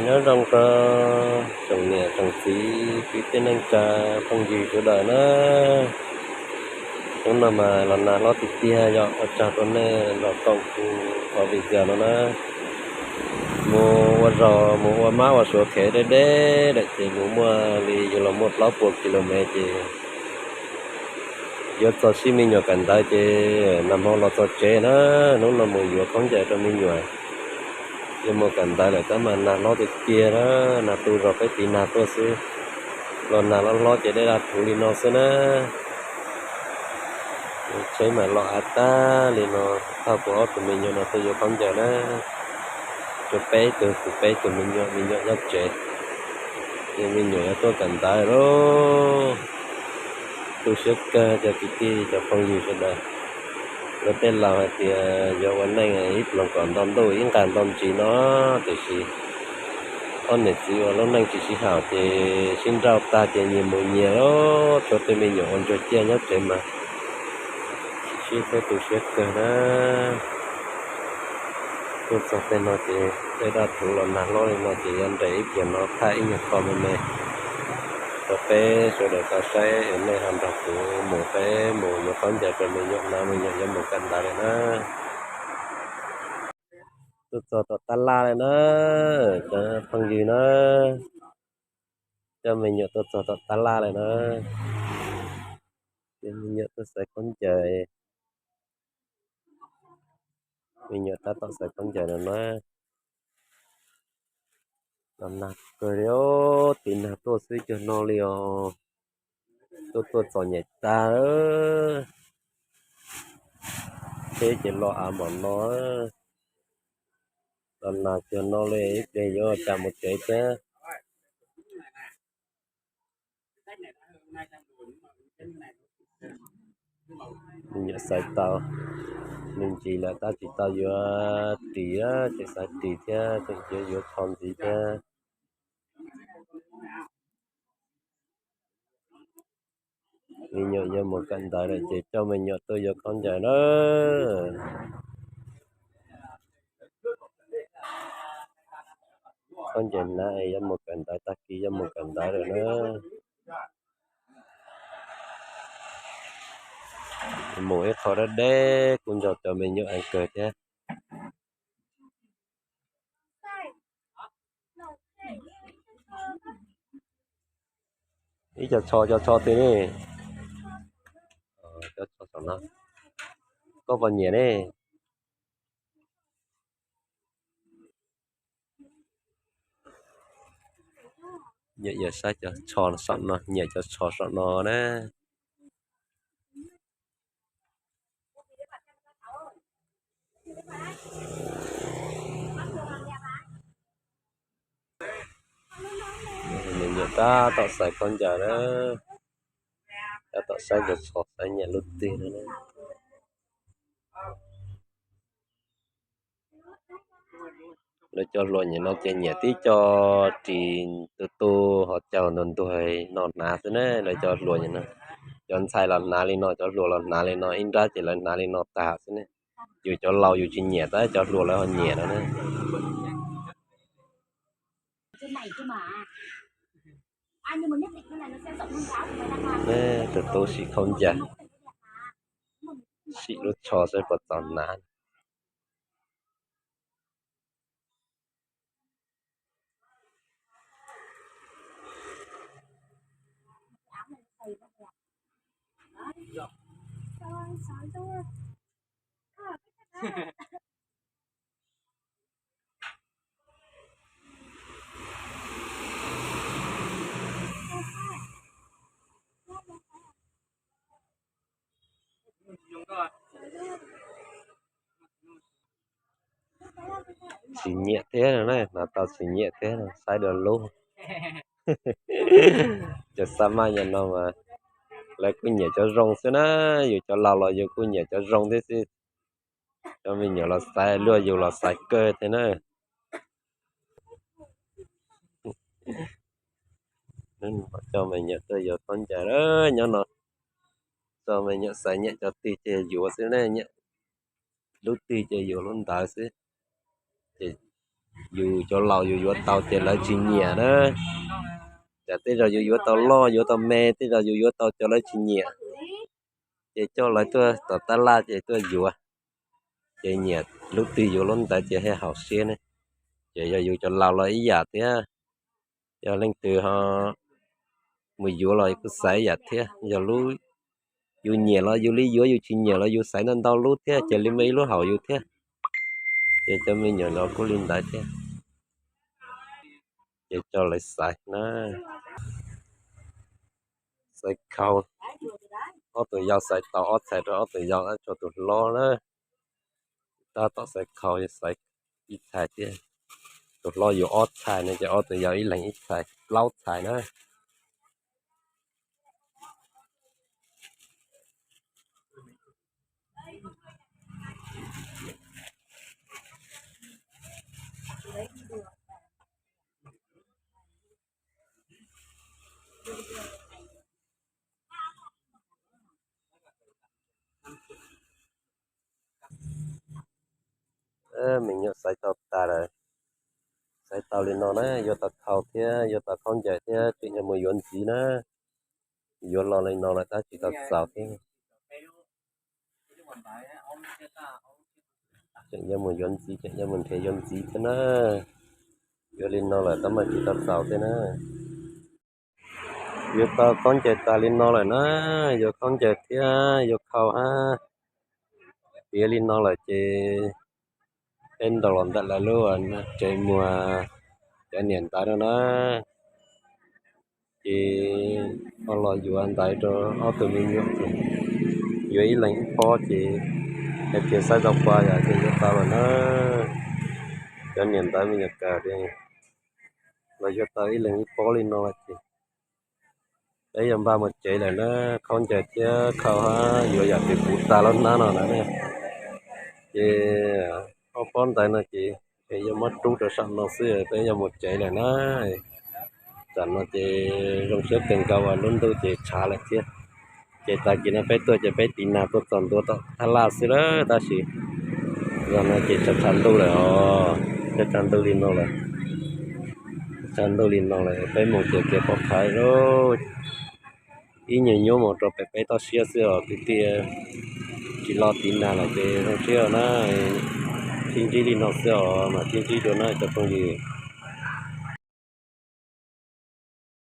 Nyob zoo rau tsoom niam tsoom txiv kwv tij neej tsa phooj ywg sawv daws na. Hnub no mas los nag hlob tiag tiag, yog ua tsaug rau nej los koom kuv qhov video no na. Mus ua zog mus ua mab ua suav khev deb deb lawm ces mus muaj li yus los muaj plaub puas kilomev ces yuav txog sib me nyuam kawm ntawv ces nag hmo los txog tsev na. Hnub no mus yuav khaub ncaws rau me nyuam. Yuav mus kawm ntawv lawm tab mas nag hlob tiag tiag na, nag tu zog peb tiv nag tuaj xwb. Los nag hlob hlob ces dej daj rhuv li no xwb na. Tsheb mas los av tag li no, thauj kuv ob tug me nyuam no tuaj yuav khaub ncaws na. Rau peb tug, kuv peb tug me nyuam, me nyuam nyob tsev. Ces me nyuam yuav tuaj kawm ntawv lauj. Tu siab kawg cov kwv tij cov phooj ywg sawv daws. Luag tej laus hais tias yuav ua neej ib ploog kom nto ntuj ib nqag nto ntsis no, tiam sis ob niam txiv ua lub neej tsis sib haum ces sib nrauj tag ces nyias mus nyias lauj. Tshuav tej me nyuam ua ntsuag ciaj nyob tsev mas sib thiab tu siab kawg na. Tuaj txog tej no ces dej daj rhuv los nag hlob li no ces yuav nres ib pliag no thaij ib nyuag qho me me rau peb sawv daws tau saib es nej ho nrog kuv mus, peb mus yuav khaub ncaws rau me nyuam na, me nyuam yuav mus kawm ntawv lawm na. Tuaj txog tom tab laj lawm na, cov phooj ywg na, coj me nyuam tuaj txog tom tab laj lawm na. Coj me nyuam tuaj xaiv khaub ncaws, me nyuam tab tom xaiv khaub ncaws no na. Los nag kawg li, tiv nag tuaj xwb cuag no li os. Tuaj tuaj txom nyem tag. Tsheb ces los av npaum no. Los nag cuag no li ib pliag yuav cas mus tsev thiab. Me nyuam xaiv tau me ntsis lawm tab tsis tau yuav ris, ces xaiv ris thiab tseem yuav yuav tsho ntxiv thiab. Me nyuam yuav mus kawm ntawv lawm ces coj me nyuam tuaj yuav khaub ncaws na. Khaub ncaws hnav es yuav mus kawm ntawv, tag kis yuav mus kawm ntawv lawm na. Mus ib qho deb deb kuj nrog cov me nyuam heev kawg thiab. Ib co tsho, co tsho twg ne? Cov tsho saum no, koj puas nyiam ne? Nyiam, nyiam saib cov tsho saum no, nyiam cov tsho saum no na. Nyiam tab tom xaiv khaub ncaws na, tab tom saib cov tsho saib nyiam lub twg no na. Lawv cov hluas nyiam no ces nyiam tib co ris tu tu ho caug ntuag ntuag no hnav xwb ne. Lawv cov hluas nyiam no, cov ntxhais los hnav li no, cov hluas los hnav li no, ib nrab ces lawv hnav li no tag xwb ne. Yus cov laus yus tsis nyiam tab cov hluas lawv ho nyiam no na. Tus tub sim khaub ncaws, sim lub tsho saib puas txaus hnav. Tsis nyiam thiab no na, hnav tau tsis nyiam thiab no, saib dua lub. Cov xab maj nyiam no mas lawv kuj nyiam cov zoo xwb na, yus cov laus los yus kuj nyiam cov zoo thiab xwb. Cov me nyuam los xaiv luaj, yus los xaiv kawg thiab na. Coj me nyuam tuaj yuav khaub ncaws na, nyob no coj me nyuam xaiv nyiam cov twg ces yuav xwb ne, nyiam lub twg ces yuav lub ntawd xwb. Ces yus cov laus yus yuav tau ces lawv tsis nyiam na. Tsam tej zaum yus yuav tau loj yuav tau me, tej zaum yus yuav tau cov lawv tsis nyiam, ces coj lawv tuaj tom tab laj ces tuaj yuav, ces nyiam lub twg yuav lub ntawd ces thiaj haum siab ne. Ces yog yus cov laus los ib yam thiab, yog leej twg ho mus yuav los kuj xaiv ib yam thiab, yog lub yus nyiam los yus li yuav, yus tsis nyiam los yus xaiv ntau ntau lub thiab ces li muaj ib lub haum yus thiab. Ces cov me nyuam los kuj li ntawd thiab, ces coj lawv xaiv na. Xaiv khau, ob tug yau xaiv tau ob txhais rau ob tug yau, tshuav tus hlob na, tab tom xaiv khau, xaiv ib txhais thiab. Tus hlob yuav ob txhais no ces ob tug yau ib leeg ib txhais, plaub txhais na. Me nyuam xaiv tau tas lawm, xaiv tau li no na, yuav tau khau thiab yuav tau khaub ncaws thiab tseem yuav mus yuav ntxiv na. Yuav los li no lawm tab tsis tau txaus thiab. Tseem yuav mus yuav ntxiv, tseem yuav mus nrhiav yuav ntxiv thiab na. Yuav li no lawm tab mas tsis tau txaus thiab na. Yuav tau khaub ncaws tas li no lawm na, yuav khaub ncaws thiab yuav khau hab. Tiav li no lawm ces peb ntaus los ntawm lawv lub tsev muag cov niam ntawv no na. Ces ho los yuav ntawv rau ob tug me nyuam ces yuav ib leeg ib pob ces hais tias xaiv tau pa yam ces yuav tau lawm na. Cov niam ntawv me nyuam kawm ces los yuav tau ib leeg ib pob li no lawm ces peb yuav npaj mus tsev lawm na. Khaub ncaws thiab khau hab yuav yam twg puv tas lub hnab no na. Ces ob pob ntawv no ces yuav muab rub rau saum no xwb peb yuav mus tsev lawm na. Tam no ces zoo siab kawg nkaus uas lub ntuj ces tshav lawm thiab. Ces tag kis no peb tuaj ces peb tiv nag tuaj txog ntua tom thaj laj xwb lawm tab sis zaum no ces tshav tshav ntuj lawm os, tshav tshav ntuj li no lawm. Tshav ntuj li no lawm peb mus ces kev pov khawv lawm. Ib nyuag nyuab mus rau pem peb toj siab xwb os kwv tij, tsis los tiv nag lawm ces zoo siab na. Sib ntsib li no xwb os, mam sib ntsib dua na cov phooj ywg.